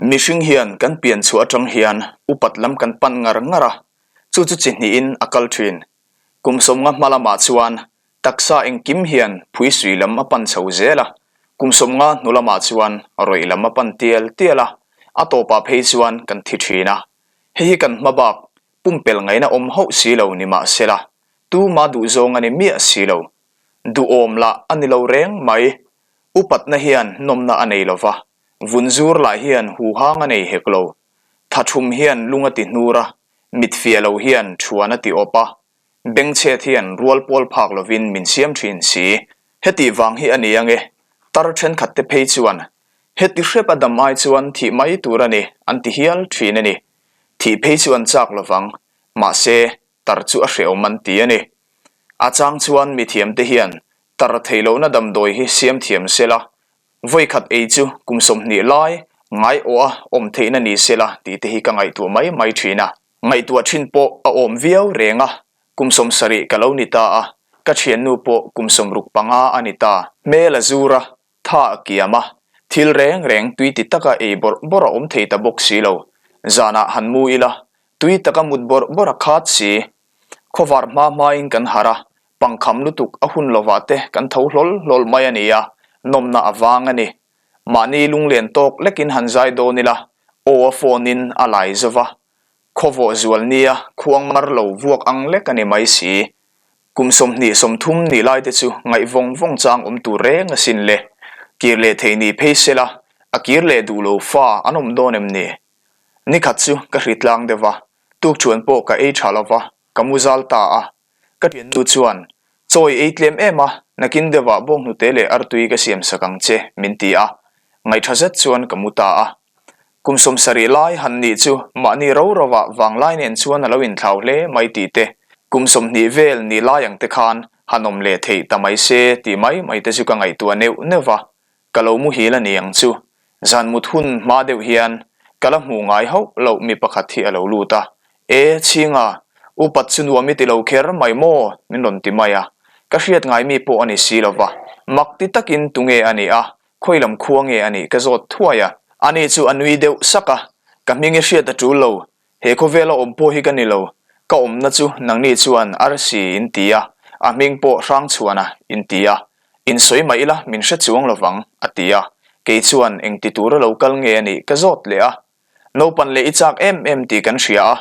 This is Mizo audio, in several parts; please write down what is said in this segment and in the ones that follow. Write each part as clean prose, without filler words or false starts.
Mihring hian kan pian chhuah atang hian upat lam kan pan ngar ngar a, chu chu chi hnihin a kal thin. Kum sawmnga hma lamah chuan taksa engkim hian phuisui lam a pan chho zel a, kum sawmnga hnu lamah chuan rawih lam a pan tial tial a, a tawpah phei chuan kan thi thin a. Hei hi kan hma bak pumpelh ngaihna awm hauh si lo ni mah sela, tuma duhzawng a ni miah si lo. Duhawm lah a ni lo reng mai. Upatna hian nawmna a nei lo va, vunzur lah hian huhang a nei hek lo. Tha thum hian lung a ti hnur a, mit fiah lo hian thuan a ti awp a, bengchhet hian rual pawl phak lovin min siam thin si. Hetih vang hi a ni ange, tar thenkhat te phei chuan heti hrep a dam ai chuan thih mai tur a ni an ti hial thin a ni. Thih phei chu an chak lovang, mahse tar chu a hrehawm an ti a ni. A chang chuan mithiamte hian tar theih lohna damdawi hi siam thiam se la, vawi khat ei chu kum 20 lai ngai awh a awm theihna ni se la tih te hi ka ngaihtuah mai mai thin a. Ngaihtuah thin pawh a awm viau reng a, kum 70 ka lo ni ta a, ka thiannu pawh kum 65 a ni ta. Hmel a zur a, tha a kiam a, thil reng reng tui ti taka ei bawrh bawrh a awm thei ta bawk si lo. Zanah han mu ila, tui taka mut bawrh bawrh a khat si. Khawvar hma hmain kan harh a, pangkham lutuk a hun lovah te kan tho hlawl hlawl mai a ni a, nawmna a vang a ni. Mahni lunglen tawk lekin han zai dawn ila, aw a phone in a lai zo va, khawvawh zual nia khuang mar lo vuak ang lek a ni mai si. Kum 20 30 nih lai te chu ngaih vawng vawng chang awm tur reng asin le. Kir leh thei ni phei sela, a kir leh duh lo fa an awm dawn em ni? Nikhat chu ka hri tlang deuh va, tukṭhuan pawh ka ei ṭha lo va, ka mu zal ta a. Ka ṭiannu chuan, Chawi ei tlem em a, nakin deuhah bawnghnute leh artui ka siam sak ang che, min ti a. Ngaihṭha zet chuan ka mu ta a. Kum 70 lai han nih chu mahni ro rovah vanglai nen chuan a lo inthlau hle mai tih te, kum 20 vel nih lai ang te khan han awm leh theih ta mai se tih mai mai te chu ka ngaihtuah neuh neuh va. Ka lo muhil a ni ang chu. Zan mut hun hma deuh hian ka la hmuh ngai hauh loh mi pakhat hi a lo lut a. E, Chhinga, upat chu nuam i ti lo kher mai maw? min rawn ti mai a. Ka hriat ngai mi pawh a ni si lo va. Mak ti takin tunge a nih a, khawi lam khua nge a nih ka zawt thuai a. Ani chu a nui deuh sak a, Ka hming i hriat a tul lo, He khawvela awm pawh hi ka ni lo, ka awmna chu nangni chuan arsi in ti a, a hming pawh Hrangchhuana in ti a, in sawi mah ila min hre chuang lovang, a ti a. Kei chuan engti tura lo kal nge a nih ka zawt leh a. Naupan leh i chak em em tih kan hria a,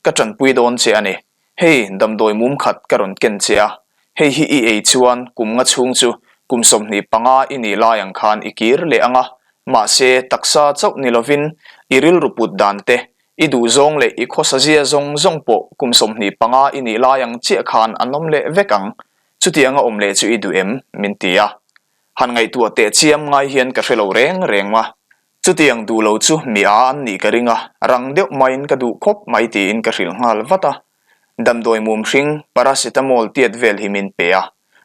ka tanpui dawn che a ni. Hei damdawi mum khat ka rawn ken che a, hei hi i ei chuan kum nga chhung chu kum 25 i nih lai ang khan i kir leh ang a, mahse taksa chauh ni lovin i rilru put dan te, i duhzawng leh i khawsa zia zawng zawng pawh kum 25 i nih lai ang chiah khan an awm leh vek ang, chutianga awm leh chu i duh em? min ti a. Han ngaihtuah teh chiam ngai hian ka hre lo reng reng a. Chutiang duh lo chu mi a an nih ka ring a, rang deuh maiin ka duh khawp mai tiin ka hrilh nghal vat a. Damdawi mum hring, paracetamol tiat vel hi min pe a,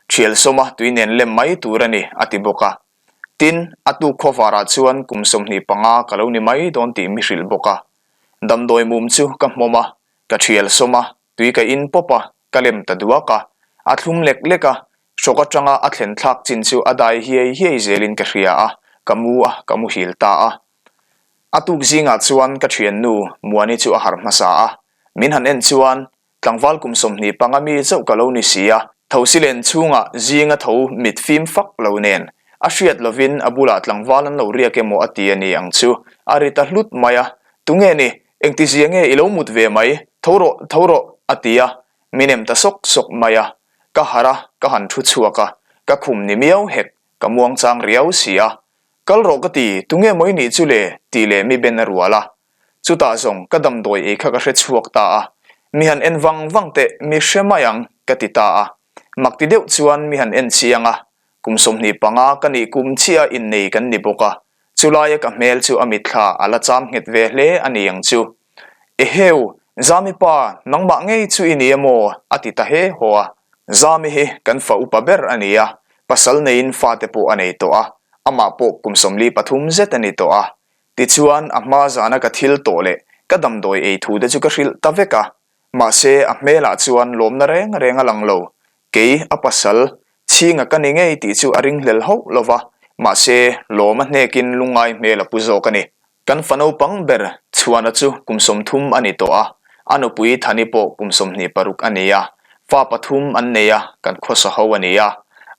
thial sawma tui nen lem mai tur a ni, a ti bawk a. Tin, a tuk khawvarah chuan kum 25 ka lo ni mai dawn tih mi hrilh bawk a. Damdawi mum chu ka hmawm a, ka thial sawm a, tui ka in pawp a, ka lem ta duak a. A thlum lek lek a, Hrawk atanga a thlen thlak chin chu a dai hiai hiai zelin ka hria a, ka mu a, ka muhil ta a. A tuk zingah chuan ka thiannu Muani chu a harh hmasa a, min han en chuan tlangval kum 25 mi chauh ka lo ni si a, thosilen chhungah zinga tho mit fim fak lo nen a hriat lovin a bulah tlangval an lo riak emaw a ti a ni ang chu, a ri ta hlut mai a, Tunge ni, engtizia nge i lo mut ve mai, tho rawh, tho rawh, a ti a, Min em ta sawk sawk mai a, ka harh a, ka han thu chhuak a, ka khum ni miau hek, ka muang chang riau si a. Kal rawh ka ti, tunge maw i nih chu le? tih leh mi ben a rual a. Chutah zawng ka damdawi ei kha ka hre chhuak ta a, mi han en vang vang teh, mi hre mai ang, ka ti ta a. Mak ti deuh chuan mi han en chiang a, kum 25 ka nih kum chiah a innei kan ni bawk a, chulaia ka hmel chu a mitthla a la cham nghet ve hle a ni ang chu. Eheu, Zami pa, nangmah ngei chu i ni emaw? a ti ta he haw a. Zami hi kan fa upa ber a ni a, pasal neiin fate pawh a nei tawh a, amah pawh kum 43 zet a ni tawh a. Tichuan, a hma zana ka thil tawh leh ka damdawi ei thu te chu ka hrilh ta vek a. Mahse, a hmelah chuan lawmna reng reng a lang lo. Kei, a pasal, chhinga ka ni ngei tih chu a ringhlel hauh lo va, mahse, lawm a hnekin lungngai hmel a pu zawk a ni. Kan fa naupang ber Chhuana chu kum 30 a ni tawh a, a nupui Thani pawh kum 26 a ni a, fa pathum an nei a, kan khawsa ho a ni a.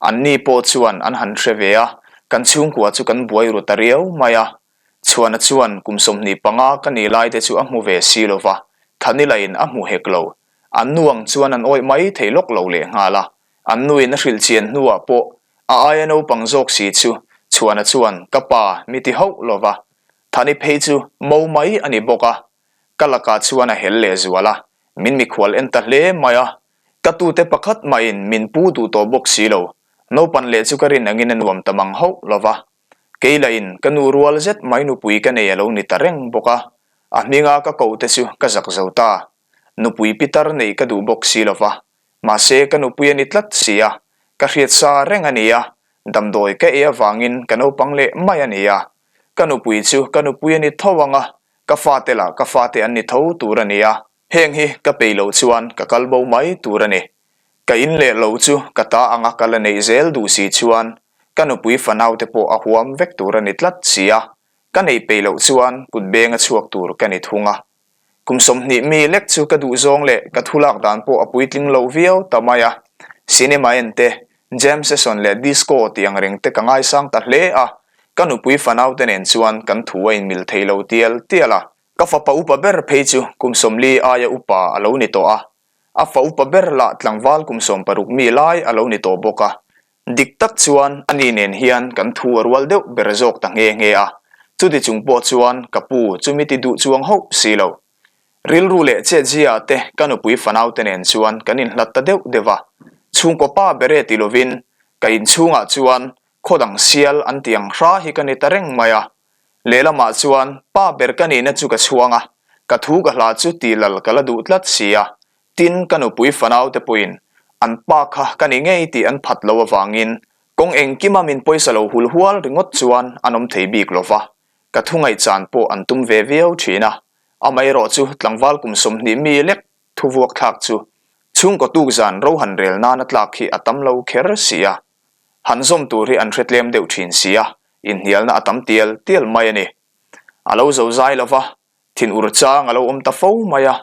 Anni pawh chuan an han hre ve a, kan chhungkua chu kan buai ru ta riau mai a. Chhuana chuan kum 25 ka nih lai te chu a hmu ve si lo va, Thani lahin a hmu hek lo. An nu ang chuan an awih mai thei lawk lo lehnghal a, An nuin a hrilh chian hnuah pawh a aia naupang zawk si chu Chhuana chuan ka pa mi ti hauh lo va, Thani phei chu mo mai a ni bawk a, ka lakah chuan a hel leh zual a, min mikhual en ta hle mai a, ka tute pakhat mahin min pu duh tawh bawk si lo, naupan leh chu ka rin angin a nuam ta mang hauh lo va, kei lahin ka nu rual zet mai nupui ka nei a lo ni ta reng bawk a, a hminga ka ko te chu ka zak zo ta, nupui pitar neih ka duh bawk si lo va, Mahse, ka nupui a ni tlat si a, ka hriat sa reng a ni a, damdawi ka ei avangin ka naupang leh mai a ni a. Ka nupui chu ka nupui a ni tho ang a, ka fate lah ka fate an ni tho tur a ni a. Heng hi ka peih loh chuan ka kal bo mai tur a ni. Ka in leh lo chu ka ta anga ka la neih zel duh si chuan ka nupui fanaute pawh a huam vek tur a ni tlat si a, ka neih peih loh chuan kut benga chhuak tur ka ni thung a. Kum 20 mi lek chu ka duh zawng leh ka thu lak dan pawh a puitling lo viau ta mai a. Cinema en te, jam session leh disco tih ang reng te ka ngaisang ta hle a. Ka nupui fanau te nen chuan kan thu a inmil thei lo tial tial a. Ka fapa upa ber phei chu kum 40 aia upa a lo ni tawh a. A fa upa ber lah tlangval kum 16 mi lai a lo ni tawh bawk a. Dik tak chuan ani nen hian kan thu a rual deuh ber zawk ta nghe nghe a, chuti chung pawh chuan ka pu chumi ti duh chuang hauh si lo. Rilru leh chetzia te ka nupui fanau te nen chuan kan inhlat ta deuh deuh a, chhungkaw pa ber e ti lovin ka inchhungah chuan khaw dang sial an ti ang hra hi ka ni ta reng mai a. Lehlamah chuan pa ber ka nihna chu ka chhuang a, ka thu ka hla chu ti lal ka la duh tlat si a, Tin, ka nupui fanaute pawhin an pa kha ka ni ngei tih an phat lo avangin kawng engkima min pawisa lo hul hual ringawt chuan an awm thei bik lo va, ka thu ngaihchan pawh an tum ve viau thin a. Amaherawh chu tlangval kum 20 mi lek thu vuak thlak chu chhungkaw tuk zan ro han rel nana tlak hi a tam lo kher si a, han zawm tur hi an hre tlem deuh thin si a, inhnialna a tam tial tial mai a ni. A lo zo zai lo va, Thin ur chang a lo awm ta fo mai a,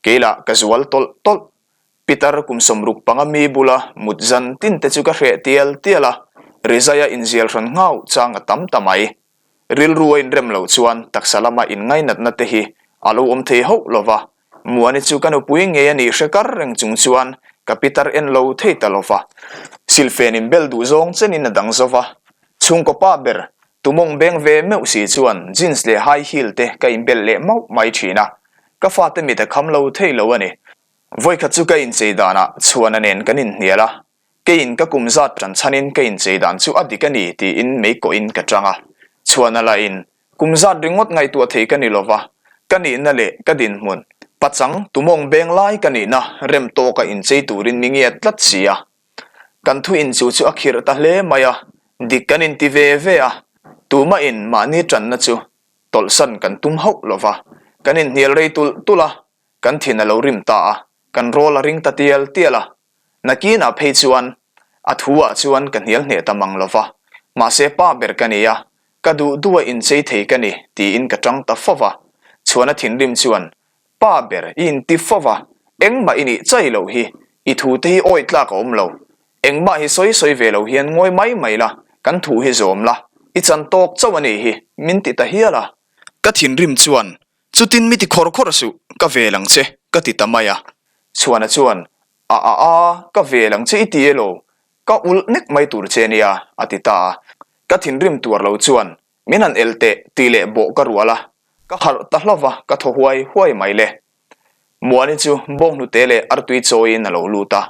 kei lah ka zual tawlh tawlh. Pitar kum 65 mi bula mut zan tin te chu ka hreh tial tial a, rizaia inzial hran nghauh chang a tam ta mai. Rilru a inrem loh chuan taksa lama inngainatna te hi a lo awm thei hauh lo va, Muani chu ka nupui ngei a nih hre kar reng chung chuan ka pitar en lo thei ta lo va. Silfen inbel duh zawng chenin a dang zo va, chhungkaw pa ber Tumawng beng ve meuh si chuan jeans leh high heel te ka inbel leh mauh mai thin a, ka fate mit a kham lo thei lo a ni. Vawikhat chu ka inchei danah Chhuana nen kan inhnial a, keiin ka kum zat tan chhanin ka inchei dan chu a dik a ni tiin mei kawhin ka tang a. Chhuana lahin kum zat ringawt ngaihtuah thei ka ni lo va, ka nihna leh ka dinhmun, pachang tumawng beng lai ka nihna rem tawka inchei turin mi ngiat tlat si a. Kan thu inchuh chu a khirh ta hle mai a, dik kan inti ve ve a, tumahin mahni tanna chu tawlhsan kan tum hauh lo va, kan inhnial rei tulh tulh a, kan thin a lo rim ta a, kan rawl a ring ta tial tial a. Nakinah phei chuan a thu ah chuan ka hnial hneh ta mang lo va, mahse pa ber ka ni a, ka duh duh a inchei thei ka ni tiin ka tang ta fo va, chhuana thinrim chuan Pa ber i inti fo va, engmah i nih chai loh hi, i thu te hi awih tlak a awm lo. Engmah hi sawi sawi ve lo hian ngawi mai mai la, kan thu hi zawm la, i chan tawk chauh a nih hi, min ti ta hial a. Ka thinrim chuan, Chutin mi ti khawr khawr suh, ka vel ang che, ka ti ta mai a. Chhuana chuan, A a a, ka vel ang che i ti elo, ka ulh nek mai tur che nia, a ti ta a. Ka thinrim tuar lo chuan, Min han el teh tih leh bawh ka rual a, ka harh ta hlauh va, ka thaw huai huai mai le. Muani chu bawnghnute leh artui chawiin a lo lut a,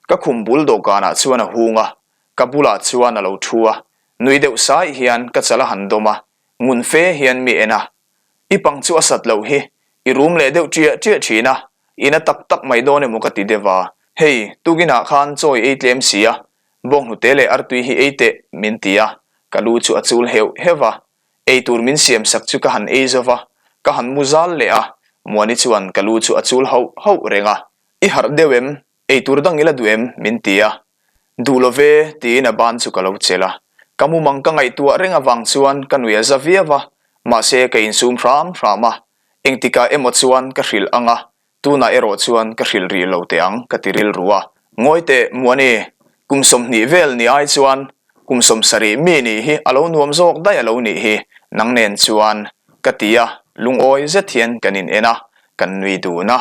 ka khum bul dawhkanah chuan a hung a, ka bulah chuan a lo thu a, nui deuh sai hian ka chal a han dawm a, ngun fe hian mi en a. I pang chu a sat loh hi, i rum leh deuh ṭiah ṭiah ṭhin a, i na tak tak mai dawn emaw ka ti deuh a, hei, tukinah khan chawi ei tlem si a, Bawnghnute leh artui hi ei teh, min ti a, ka lu chu a chul heuh heuh va. Ei tur min siam sak chu ka han ei zo va, ka han mu zal leh a, Muani chuan ka lu chu a chul hauh hauh reng a. I harh deuh em? Ei tur dang i la duh em? min ti a. Duh lo ve, tiin a ban chu ka lo chelh a. Ka mumang ka ngaihtuah reng avang chuan ka nuih a za viau va. Mahse ka insum hram hram a, engtikah emaw chuan ka hrilh ang a, tunah erawh chuan ka hrilh rih lo teh ang ka ti rilru a. Ngawi teh Muani, kum 20 vel ni ai chuan kum 70 mi nih hi a lo nuam zawk daih a lo nih hi nang nen chuan ka ti a, lungawi zet hian kan in en a, kan nui dun a.